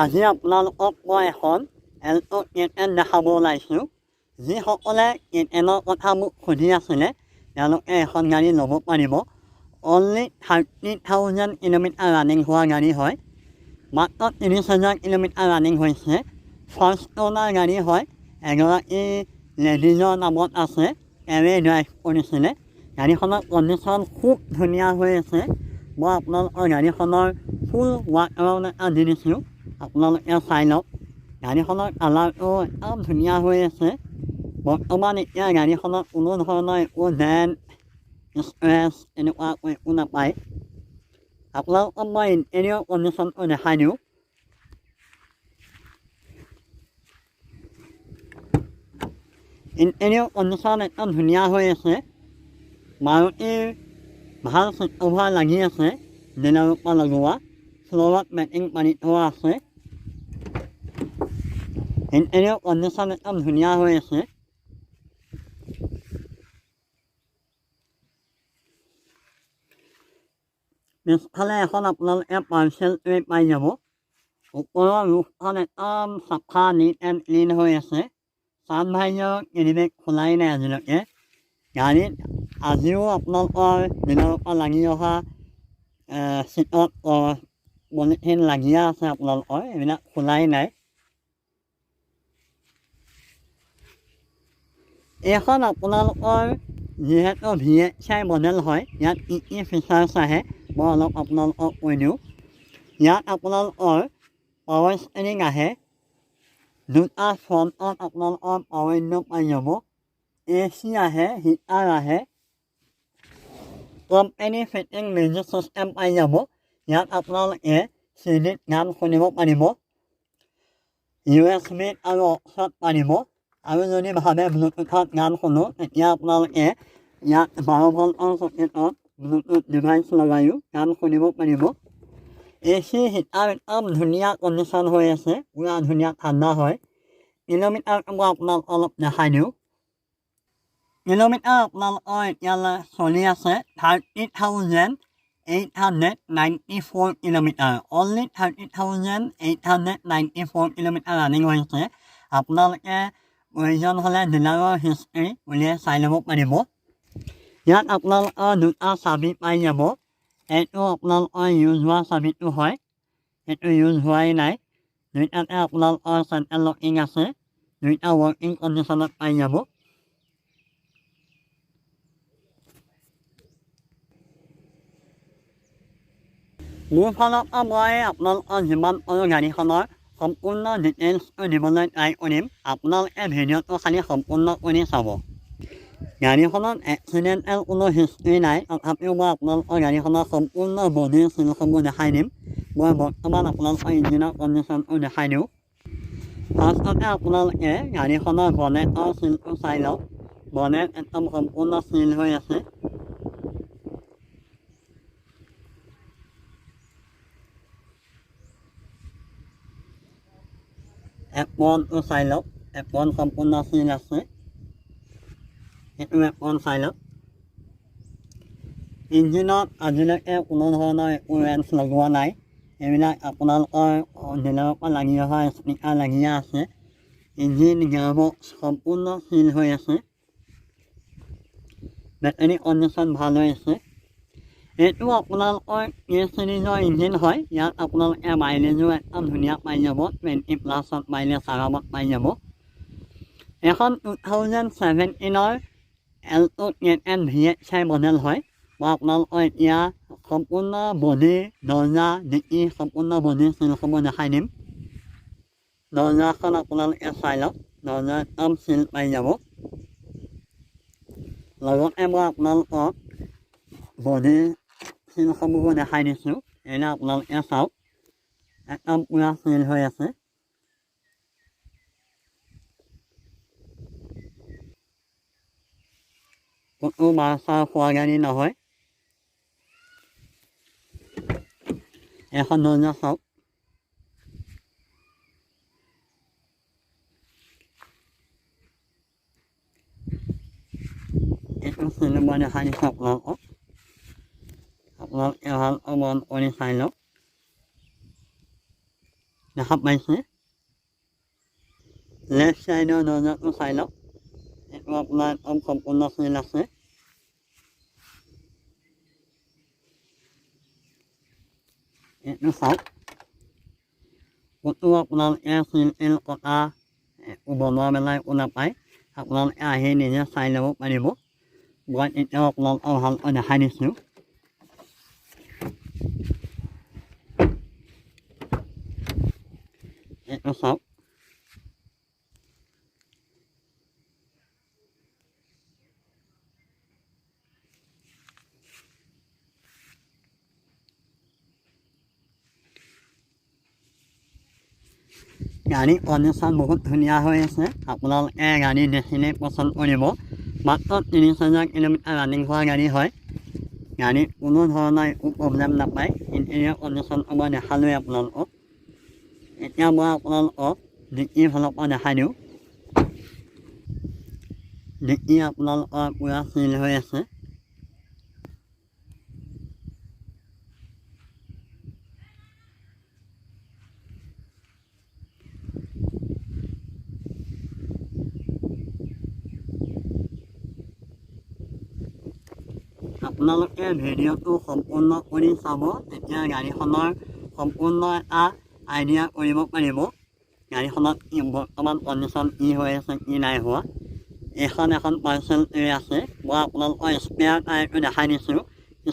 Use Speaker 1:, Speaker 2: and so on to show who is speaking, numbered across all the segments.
Speaker 1: আজি আপোনালোকক মই এখন এল্ট' কে টেন দেখাব ওলাইছোঁ। যিসকলে কে টেনৰ কথা মোক সুধি আছিলে, তেওঁলোকে এখন গাড়ী ল'ব পাৰিব। অনলি 30,000 কিলোমিটাৰ ৰানিং হোৱা গাড়ী হয়। মাত্ৰ 30,000 কিলোমিটাৰ ৰানিং হৈছে। ফাৰ্ষ্ট অ'নাৰ গাড়ী হয়। এগৰাকী লেডিজৰ নামত আছে, তেওঁৱেই ড্ৰাইভ কৰিছিলে। গাড়ীখনৰ কণ্ডিশ্যন খুব ধুনীয়া হৈ আছে। মই আপোনালোকৰ গাড়ীখনৰ ফুল ৱাক এৰাউণ্ড এটা দি দিছোঁ, আপোনালোকে চাই লওক। গাড়ীখনৰ কালাৰটো একদম ধুনীয়া হৈ আছে। বৰ্তমান এতিয়া গাড়ীখনত কোনো ধৰণৰ একো ডেণ্ট, স্ক্ৰেচ এনেকুৱা একো নাপায়। আপোনালোকক মই ইণ্টেৰিয়ৰ কণ্ডিশ্যনটো দেখাই দিওঁ। ইণ্টেৰিয়ৰ কণ্ডিশ্যন একদম ধুনীয়া হৈ আছে। মাৰুতিৰ ভাল চিট কভাৰ লাগি আছে, ডিলাৰৰ পৰা লগোৱা। ফ্ল'ৰত মেটিং পাতি থোৱা আছে। ইণ্টেৰিয়ৰ কণ্ডিশ্যন একদম ধুনীয়া হৈ আছে। পিছফালে এখন আপোনালোকে পাৰ্চেল ট্ৰে পাই যাব। ওপৰৰ ৰুফখন একদম চাফা, নিট এণ্ড ক্লিন হৈ আছে। ছানভাইজৰ কেৰিবেগ খোলাই নাই আজিলৈকে। গাড়ীত আজিও আপোনালোকৰ ডিলাৰৰ পৰা লাগি অহা চিটত পলিথিন লাগিয়ে আছে আপোনালোকৰ, এইবিলাক খোলাই নাই। এইখন আপোনালোকৰ যিহেতু ভিএক্সআই মডেল হয়, ইয়াত কি কি ফিচাৰ্ছ আহে মই অলপ আপোনালোকক কৈ দিওঁ। ইয়াত আপোনালোকৰ পাৱাৰ ষ্টেৰিং আহে, দুটা ফ্ৰণ্টত আপোনালোকৰ পাৱাৰ উইণ্ড' পাই যাব, এচি আহে, হিটাৰ আহে, কোম্পানী ফিটিং মিউজিক চিষ্টেম পাই যাব। ইয়াত আপোনালোকে চিডিত গান শুনিব পাৰিব, ইউএছবিত আৰু অক্সত পাৰিব। আৰু যদি ভাবে ব্লুটুথত গান শুনো, তেতিয়া আপোনালোকে ইয়াত 12 ভল্টৰ চকেটত ব্লুটুথ ডিভাইচ লগায়ো গান শুনিব পাৰিব। এচি, হিটাৰ একদম ধুনীয়া কণ্ডিশ্যন হৈ আছে, পূৰা ধুনীয়া ঠাণ্ডা হয়। কিলোমিটাৰটো মই আপোনাক অলপ দেখাই দিওঁ। কিলোমিটাৰ আপোনালোকৰ এতিয়ালৈ চলি আছে 30,894 kilometre. Only 30,894 kilometre running হৈছে। আপোনালোকে প্ৰয়োজন হ'লে ডিলাৰৰ হিষ্ট্ৰী উলিয়াই চাই ল'ব পাৰিব। ইয়াত আপোনালোকৰ দুটা চাবি পাই যাব। এইটো আপোনালোকৰ ইউজ হোৱা চাবিটো হয়, সেইটো ইউজ হোৱাই নাই। দুইটাতে আপোনালোকৰ চেণ্ট্ৰেল লকিং আছে। দুইটা ৱৰ্কিং কণ্ডিশ্যনত পাই যাব। মোৰ ফালৰ পৰা মই আপোনালোকৰ যিমান পাৰোঁ গাড়ীখনৰ সম্পূৰ্ণ ডিটেইলছটো দিবলৈ ট্ৰাই কৰিম। আপোনালোকে ভিডিঅ'টো খালি সম্পূৰ্ণ কৰি চাব। গাড়ীখনত এক্সিডেণ্টেল কোনো হিষ্ট্ৰী নাই, তথাপিও মই আপোনালোকৰ গাড়ীখনৰ সম্পূৰ্ণ বডিৰ চিলসমূহ দেখাই দিম। মই বৰ্তমান আপোনালোকৰ ইঞ্জিনৰ কণ্ডিশ্যনটো দেখাই দিওঁ। ফাৰ্ষ্টতে আপোনালোকে গাড়ীখনৰ বনেটৰ চিলটো চাই লওক। বনেট একদম সম্পূৰ্ণ চিল হৈ আছে। এপনটো চাই লওক, এপন সম্পূৰ্ণ চিল আছে। সেইটো এপন চাই লওক। ইঞ্জিনত আজিলৈকে কোনো ধৰণৰ একো ৰেঞ্চ লগোৱা নাই। এইবিলাক আপোনালোকৰ ডিলাৰৰ পৰা লাগি অহা ষ্টিকাৰ লাগিয়ে আছে। ইঞ্জিন, গিয়াৰবক্স সম্পূৰ্ণ চিল হৈ আছে। বেটাৰী কণ্ডিশ্যন ভাল হৈ আছে। এইটো আপোনালোকৰ কে চিৰিজৰ ইঞ্জিন হয়। ইয়াত আপোনালোকে মাইলেজো একদম ধুনীয়া পাই যাব, 20 প্লাছত মাইলেজ আৰামত পাই যাব। এখন 2017ৰ এল্ট' কে টেন ভিএক্সআই মডেল হয়। মই আপোনালোকৰ এতিয়া সম্পূৰ্ণ বডি, দৰ্জা, ডিকি, সম্পূৰ্ণ বডি চিলসমূহ দেখাই দিম। দৰ্জাখন আপোনালোকে চাই লওক, দৰ্জা একদম চিল পাই যাব। লগতে মই আপোনালোকক বডি চিলসমূহো দেখাই দিছোঁ। এনে আপোনালোকে চাওক, একদম পূৰা চিল হৈ আছে। ক'তো মাৰ চাৰ খোৱা গাড়ী নহয়। এখন দৰ্জা চাওক। এইটো চিল মই দেখাই দিছোঁ আপোনালোকক। আপোনালোকে ভালকৈ মন কৰি চাই লওক। দেখা পাইছে। লেফ্ট চাইডৰ দৰ্জাটো চাই লওক, এইটো আপোনাৰ একদম সম্পূৰ্ণ চিল আছে। এইটো চাওক, ক'তো আপোনালোকে চিল তিল কটা একো বনোৱা মেলা একো নাপায়। আপোনালোকে আহি নিজে চাই ল'ব পাৰিব। মই এতিয়াও আপোনালোকক ভালকৈ দেখাই দিছোঁ। এইটো চাওক, গাড়ী কণ্ডিশ্যন বহুত ধুনীয়া হৈ আছে। আপোনালোকে গাড়ী দেখিলেই পচন্দ কৰিব। মাত্ৰ 30,000 কিলোমিটাৰ ৰানিং হোৱা গাড়ী হয়। গাড়ীত কোনো ধৰণৰ একো প্ৰব্লেম নাপায়। ইণ্টেৰিয়ৰ কণ্ডিশ্যনটো মই দেখালোৱেই আপোনালোকক। এতিয়া মই আপোনালোকক ডিক্কিৰ ফালৰ পৰা দেখাই দিওঁ। ডিক্কি আপোনালোকৰ পূৰা চিল হৈ আছে। আপোনালোকে ভিডিঅ'টো সম্পূৰ্ণ কৰি চাব, তেতিয়া গাড়ীখনৰ সম্পূৰ্ণ এটা আইডিয়া কৰিব পাৰিব গাড়ীখনত কি বৰ্তমান কণ্ডিশ্যন কি হৈ আছে কি নাই হোৱা। এইখন এখন পাৰ্চেল ট্ৰে আছে। মই আপোনালোকৰ স্পেয়াৰ টায়াৰটো দেখাই দিছোঁ।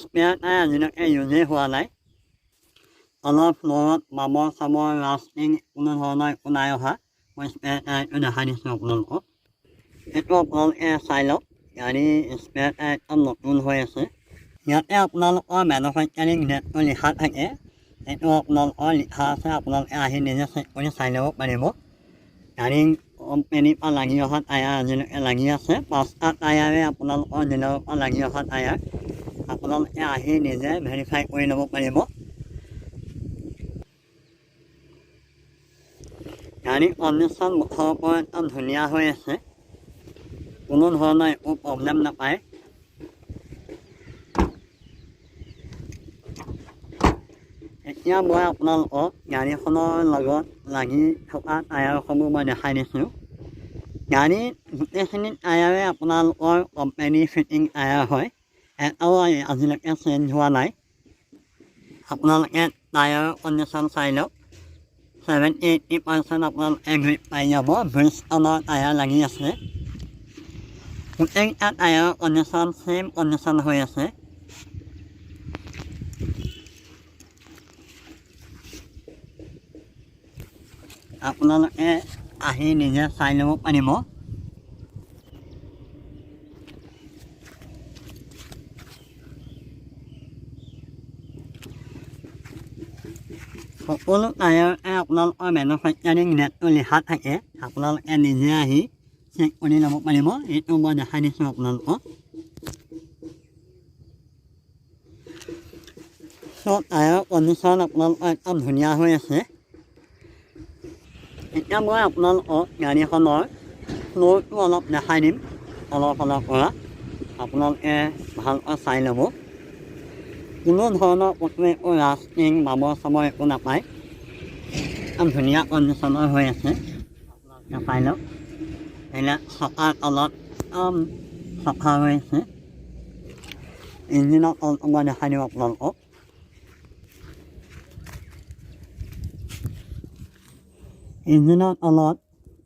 Speaker 1: স্পেয়াৰ টায়াৰ আজিলৈকে ইউজেই হোৱা নাই। তলৰ ফ্ল'ৰত মামৰ চামৰ ৰাষ্টিং কোনো ধৰণৰ একো নাই অহা। মই স্পেয়াৰ টায়াৰটো দেখাই দিছোঁ আপোনালোকক। এইটো আপোনালোকে চাই লওক, গাড়ী স্পেয়াৰ টায়াৰ একদম নতুন হৈ আছে। ইয়াতে আপোনালোকৰ মেনুফেকচাৰিং ডেটটো লিখা থাকে, এইটো আপোনালোকৰ লিখা আছে। আপোনালোকে আহি নিজে চেক কৰি চাই ল'ব পাৰিব। গাড়ী কোম্পেনীৰ পৰা লাগি অহা টায়াৰ আজিলৈকে লাগি আছে। 5টা টায়াৰে আপোনালোকৰ ডিলাৰৰ পৰা লাগি অহা টায়াৰ। আপোনালোকে আহি নিজে ভেৰিফাই কৰি ল'ব পাৰিব। গাড়ী কণ্ডিশ্যন মুঠৰ ওপৰত একদম ধুনীয়া হৈ আছে, কোনো ধৰণৰ একো প্ৰব্লেম নাপায়। এতিয়া মই আপোনালোকক গাড়ীখনৰ লগত লাগি থকা টায়াৰসমূহ মই দেখাই দিছোঁ। গাড়ীত গোটেইখিনি টায়াৰে আপোনালোকৰ কোম্পানী ফিটিং টায়াৰ হয়, এটাও আজিলৈকে চেঞ্জ হোৱা নাই। আপোনালোকে টায়াৰৰ কণ্ডিশ্যন চাই লওক। 70-80% আপোনালোকে গ্ৰিপ পাই যাব। ব্ৰিজখনৰ টায়াৰ লাগি আছে। গোটেইকেইটা টায়াৰৰ কণ্ডিশ্যন ছেইম কণ্ডিশ্যন হৈ আছে। আপোনালোকে আহি নিজে চাই ল'ব পাৰিব। সকলো টায়াৰতে আপোনালোকৰ মেনুফেকচাৰিং ডেটটো লিখা থাকে, আপোনালোকে নিজে আহি চেক কৰি ল'ব পাৰিব। এইটো মই দেখাই দিছোঁ আপোনালোকক। চব টায়াৰৰ কণ্ডিশ্যন আপোনালোকৰ একদম ধুনীয়া হৈ আছে। এতিয়া মই আপোনালোকক গাড়ীখনৰ ফ্ল'ৰটো অলপ দেখাই দিম, অলপ ফালৰ পৰা আপোনালোকে ভালকৈ চাই ল'ব। কোনো ধৰণৰ ক'তো একো ৰাষ্টিং মামৰ চামৰ একো নাপায়, একদম ধুনীয়া কণ্ডিশ্যনৰ হৈ আছে। আপোনালোকে চাই লওক, এইবিলাক চকাৰ তলত একদম চফা হৈ আছে। ইঞ্জিনৰ তলটো মই দেখাই দিওঁ আপোনালোকক। ইঞ্জিনৰ তলত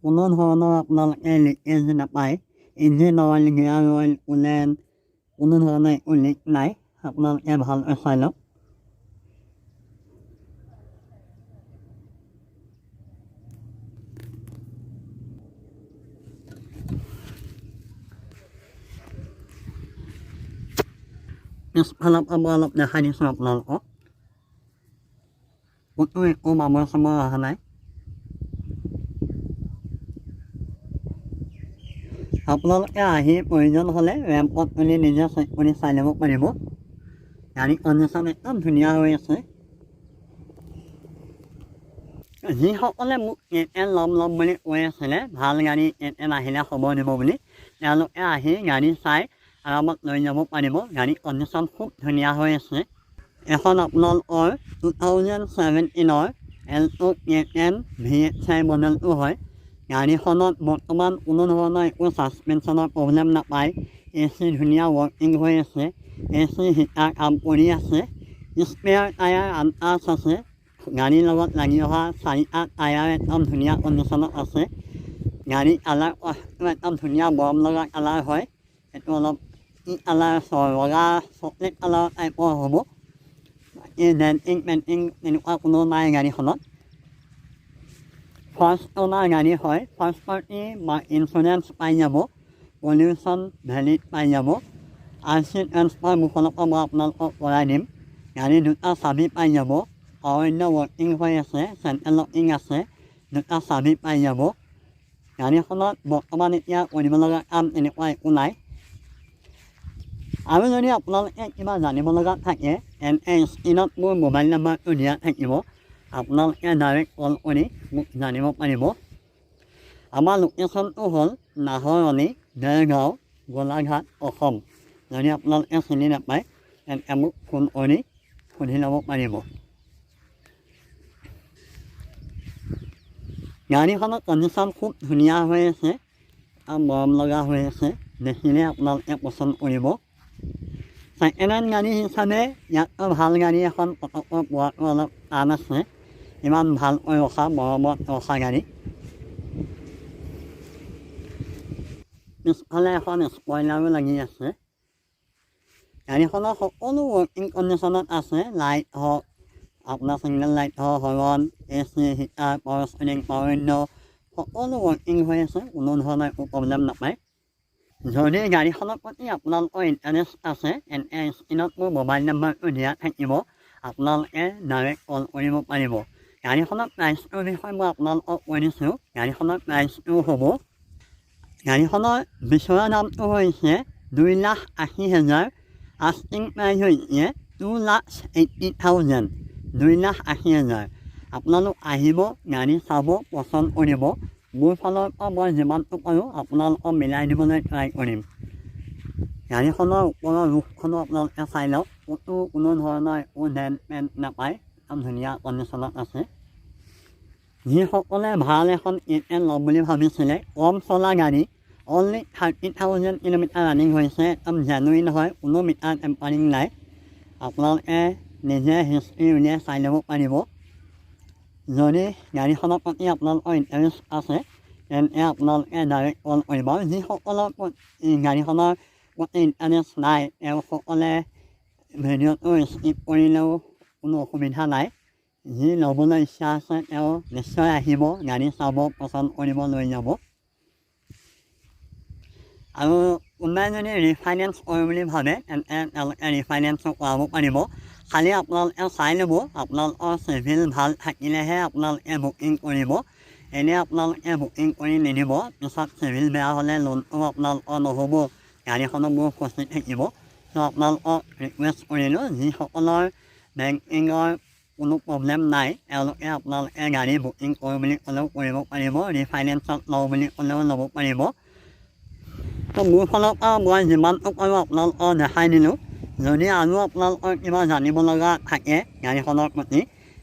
Speaker 1: কোনো ধৰণৰ আপোনালোকে লিকেজ নাপায়। Engine oil, gear oil, coolant কোনো ধৰণৰ একো লিক নাই। আপোনালোকে ভালকৈ চাই লওক। পিছফালৰ পৰা মই অলপ দেখাই দিছোঁ আপোনালোকক। ক'তো একো মামৰ চামৰ অহা নাই। আপোনালোকে আহি প্ৰয়োজন হ'লে ৰেম্পত তুলি নিজে চেক কৰি চাই ল'ব পাৰিব। গাড়ী কণ্ডিশ্যন একদম ধুনীয়া হৈ আছে। যিসকলে মোক কে টেন ল'ম ল'ম বুলি কৈ আছিলে, ভাল গাড়ী কে টেন আহিলে খবৰ দিব বুলি, তেওঁলোকে আহি গাড়ী চাই আৰামত লৈ যাব পাৰিব। গাড়ী কণ্ডিশ্যন খুব ধুনীয়া হৈ আছে। এখন আপোনালোকৰ 2017ৰ এল্টো কেটেন VXI মডেলটো হয়। গাড়ীখনত বৰ্তমান কোনো ধৰণৰ একো ছাছপেনশ্যনৰ প্ৰব্লেম নাপায়। এ চি ধুনীয়া ৱৰ্কিং হৈ আছে, এ চি হিটাৰ কাম কৰি আছে। স্পেয়াৰ টায়াৰ আনটাচ আছে। গাড়ীৰ লগত লাগি অহা চাৰিটা টায়াৰ একদম ধুনীয়া কণ্ডিশ্যনত আছে। গাড়ীৰ কালাৰ একদম ধুনীয়া মৰম লগা কালাৰ হয়। এইটো অলপ কি কালাৰ, ৰঙা চকলেট কালাৰ টাইপৰ হ'ব। বাকী ডেণ্টিং পেণ্টিং তেনেকুৱা কোনো নাই গাড়ীখনত। ফাৰ্ষ্ট অ'নাৰ গাড়ী হয়, ফাৰ্ষ্ট পাৰ্টি ইঞ্চুৰেঞ্চ পাই যাব, পলিউশ্যন ভেলিড পাই যাব। আৰ চি ট্ৰেন্সফাৰ মোৰ ফালৰ পৰা মই আপোনালোকক কৰাই দিম। গাড়ী দুটা চাবি পাই যাব। অন্য ৱৰ্কিং হৈ আছে, চেণ্ট্ৰেল লকিং আছে, দুটা চাবি পাই যাব। গাড়ীখনত বৰ্তমান এতিয়া কৰিব লগা কাম তেনেকুৱা একো নাই। আৰু যদি আপোনালোকে কিবা জানিব লগা থাকে, তেন্তে স্ক্ৰীণত মোৰ মোবাইল নাম্বাৰটো দিয়া থাকিব, আপোনালোকে ডাইৰেক্ট কল কৰি মোক জানিব পাৰিব। আমাৰ লোকেশ্যনটো হ'ল নাহৰণি, দেৰগাঁও, গোলাঘাট, অসম। যদি আপোনালোকে চিনি নাপায়, তেন্তে মোক ফোন কৰি সুধি ল'ব পাৰিব। গাড়ীখনৰ কণ্ডিশ্যন খুব ধুনীয়া হৈ আছে আৰু মৰম লগা হৈ আছে, দেখিলে আপোনালোকে পচন্দ কৰিব। ছেকেণ্ড হেণ্ড গাড়ী হিচাপে ইয়াতকৈ ভাল গাড়ী এখন পটককৈ পোৱাটো অলপ টান আছে, ইমান ভালকৈ ৰখা, মৰমত ৰখা গাড়ী। পিছফালে এখন স্পইলাৰো লাগি আছে। গাড়ীখনৰ সকলো ৱৰ্কিং কণ্ডিশ্যনত আছে। লাইট হওক, আপোনাৰ ছিগনেল লাইট হওক, horn, A C, heater, power steering, power window' সকলো ৱৰ্কিং হৈ আছে। কোনো ধৰণৰ একো প্ৰব্লেম নাপায়। যদি গাড়ীখনৰ প্ৰতি আপোনালোকৰ ইণ্টাৰেষ্ট আছে, তেন্তে স্ক্ৰীণত মোৰ মোবাইল নাম্বাৰটো দিয়া থাকিব, আপোনালোকে ডাইৰেক্ট কল কৰিব পাৰিব। গাড়ীখনৰ প্ৰাইচটোৰ বিষয়ে মই আপোনালোকক কৈ দিছোঁ। গাড়ীখনৰ প্ৰাইচটো হ'ব, গাড়ীখনৰ বিচৰা দামটো হৈছে 2,80,000। আস্কিং প্ৰাইচ হৈছে 2,80,000, 2,80,000। আপোনালোক আহিব, গাড়ী চাব, পচন্দ কৰিব। মোৰ ফালৰ পৰা মই যিমানটো পাৰোঁ আপোনালোকক মিলাই দিবলৈ ট্ৰাই কৰিম। গাড়ীখনৰ ওপৰৰ ৰুফখনো আপোনালোকে চাই লওক, ক'তো কোনো ধৰণৰ একো ডেণ্ট পেণ্ট নাপায়, একদম ধুনীয়া কণ্ডিশ্যনত আছে। যিসকলে ভাল এখন কে টেন ল'ম বুলি ভাবিছিলে, কম চলা গাড়ী, অনলি 30,000 কিলোমিটাৰ ৰানিং হৈছে, একদম জেনুইন হয়, কোনো মিটাৰ টেম্পাৰিং নাই, আপোনালোকে নিজে হিষ্ট্ৰী উলিয়াই চাই ল'ব পাৰিব। যদি গাড়ীখনৰ প্ৰতি আপোনালোকৰ ইণ্টাৰেষ্ট আছে, তেন্তে আপোনালোকে ডাইৰেক্ট কল কৰিব। আৰু যিসকলৰ গাড়ীখনৰ প্ৰতি ইণ্টাৰেষ্ট নাই, তেওঁসকলে ভিডিঅ'টো স্কিপ কৰিলেও কোনো অসুবিধা নাই। যি ল'বলৈ ইচ্ছা আছে, তেওঁ নিশ্চয় আহিব, গাড়ী চাব, পচন্দ কৰিব, লৈ যাব। আৰু কোনোবাই যদি ৰিফাইনেন্স কৰোঁ বুলি ভাবে, তেন্তে তেওঁলোকে ৰিফাইনেন্সো কৰাব পাৰিব। খালি আপোনালোকে চাই ল'ব, আপোনালোকৰ চিভিল ভাল থাকিলেহে আপোনালোকে বুকিং কৰিব। এনেই আপোনালোকে বুকিং কৰি নিদিব, পিছত চিভিল বেয়া হ'লে লোনটো আপোনালোকৰ নহ'ব, গাড়ীখনো মোৰ ফচি থাকিব। চ' আপোনালোকক ৰিকুৱেষ্ট কৰিলোঁ, যিসকলৰ বেংকিঙৰ কোনো প্ৰব্লেম নাই, তেওঁলোকে আপোনালোকে গাড়ী বুকিং কৰোঁ বুলি ক'লেও কৰিব পাৰিব, ৰিফাইনেন্সত লওঁ বুলি ক'লেও ল'ব পাৰিব। ত' মোৰ ফালৰ পৰা মই যিমানটো পাৰোঁ আপোনালোকক দেখাই দিলোঁ। যদি আৰু আপোনালোকৰ কিবা জানিব লগা থাকে গাড়ীখনৰ প্ৰতি,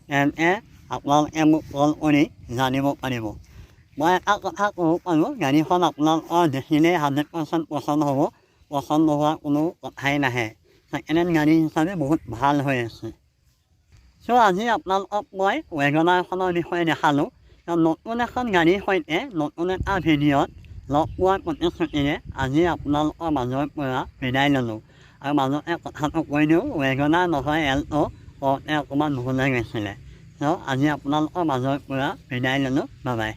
Speaker 1: তেন্তে আপোনালোকে মোক কল কৰি জানিব পাৰিব। মই এটা কথা ক'ব পাৰোঁ, গাড়ীখন আপোনালোকৰ দেখিলেই 100% পচন্দ হ'ব, পচন্দ নোহোৱাৰ কোনো কথাই নাহে। ছেকেণ্ড হেণ্ড গাড়ী হিচাপে বহুত ভাল হৈ আছে। চ' আজি আপোনালোকক মই ৱেগনাৰখনৰ বিষয়ে দেখালোঁ। নতুন এখন গাড়ীৰ সৈতে নতুন এটা ভিডিঅ'ত লগ পোৱাৰ প্ৰতিশ্ৰুতিৰে আজি আপোনালোকৰ মাজৰ পৰা বিদায় ল'লোঁ। আৰু মাজতে কথাটো কৈ দিওঁ, ৱেগনাৰ নহয়, এল্ট', কওঁতে অকণমান ভুল হৈ গৈছিলে। চ' আজি আপোনালোকৰ মাজৰ পৰা বিদায় ল'লোঁ, বাই বাই।